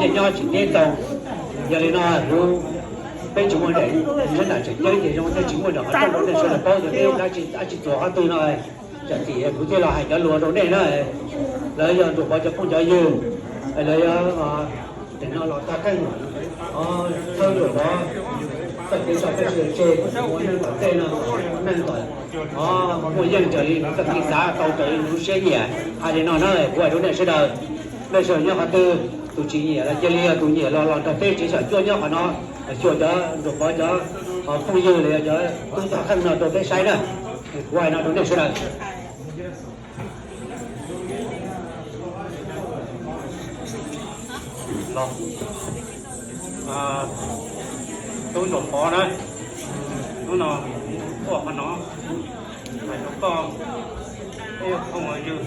Nyob tsis teb tau. Yog li no kuv, peb tsis muaj daim ntsab nram tseem ceeb ces zoo thiaj tsis muaj daim qhov txaj rau nej sawv daws paub tias peb dab tsi dab tsi txuas qhov twg no. Tsam tim kuv thiaj los hais cov lus rau nej na. Lawv yog Nraum Pov cov phooj cov ywg, lawv yog tim no los tag kheej, thawj Nraum Pov txoj kev tso peb sawv daws tseg, ua neej tom tej no, neej kom muaj yeej raws li nws txoj kev xav, tau raws li nws lub siab nyiam. Hais li no na, kuv hais rau nej sawv daws, nej sawv daws nyob qhov twg, tus tsis nyiam los cia li, yog tus nyiam los los nrog peb tsev xyom cuab nyob qhov no, xyuas cov Nraum Pov cov phooj ywg los yog cov tub tag kheej no rau peb saib na. Kuv hais no rau nej sawv daws. Los, tub Nraum Pov na, hnub no tuaj qhov no hais rau koj, peb ua phooj ua ywg,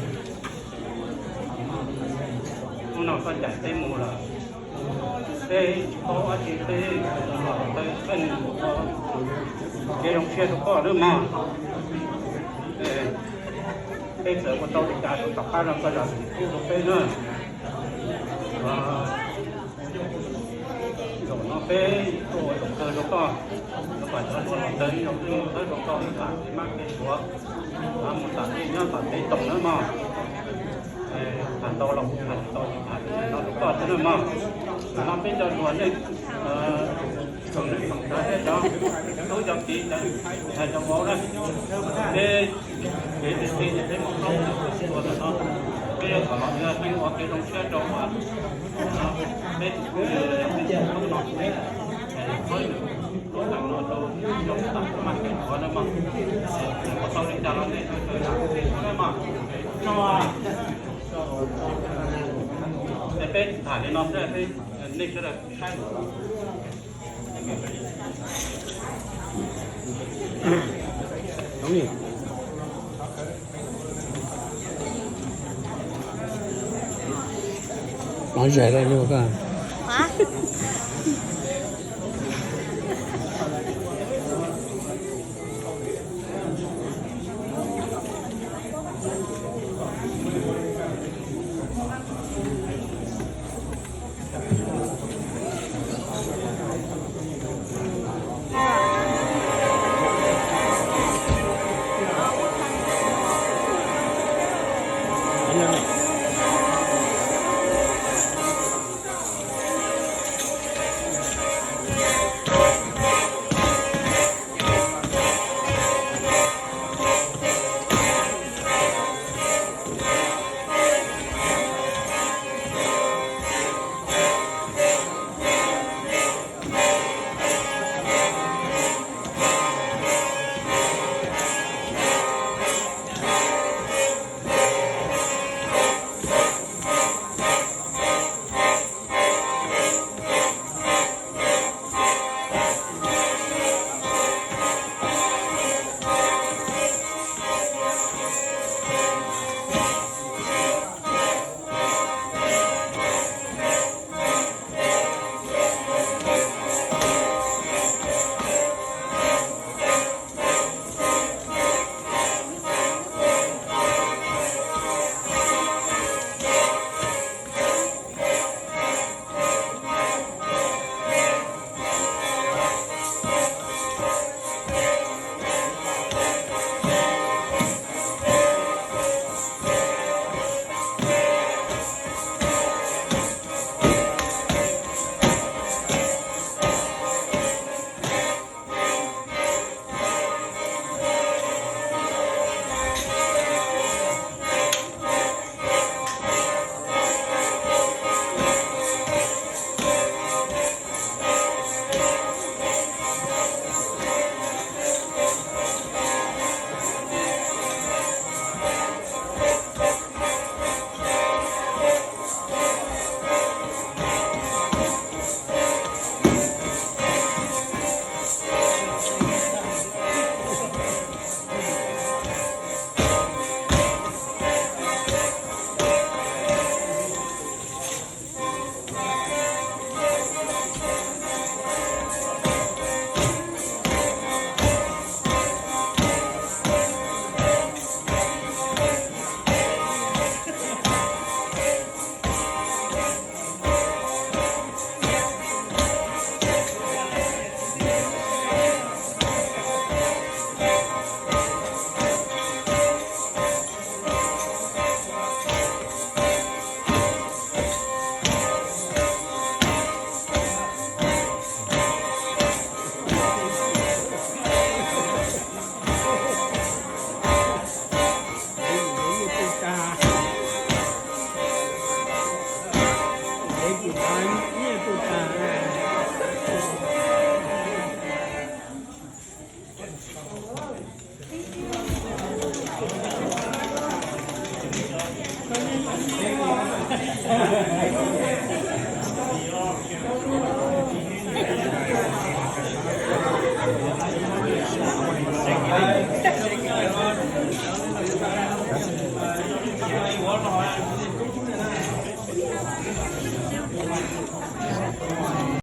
hnub no koj ncaim peb mus lawm, peb tsis paub dab tsi, peb los taw qeej ua kev zoo siab rau koj nawb mog. Peb txawm ua tau li cas rau tom qab no koj zam txim pub rau peb na. Zaum no peb tuaj ua zaum kawg rau koj, rau kom cov hluas los taw ib zaug twb thawb rau koj ib pam kev mab kev suav, mus tom tej nyob tom tej toom nawb mog. Tham ntau los kuv tham tsis tau, tham no rau koj xwb nawb mog. Zaum no peb cov hluas nej, tsoom neej tsoom tsav thiab cov tub cov kiv, cov vauv na, peb kev tij tij ces peb mus plaub tus tua ntawm no, peb yuav kom los ua kev zoo siab rau peb tus kwv, peb tus tub no, peb lub neej no rau zoo tam maj kev ua na mog. Ua tau li cas los nej sawv daws zam txim pub na mog. Es peb tham li no xwb, nej sawv daws saib. Nói dễ đây luôn cơ. Nyiaj tus tas.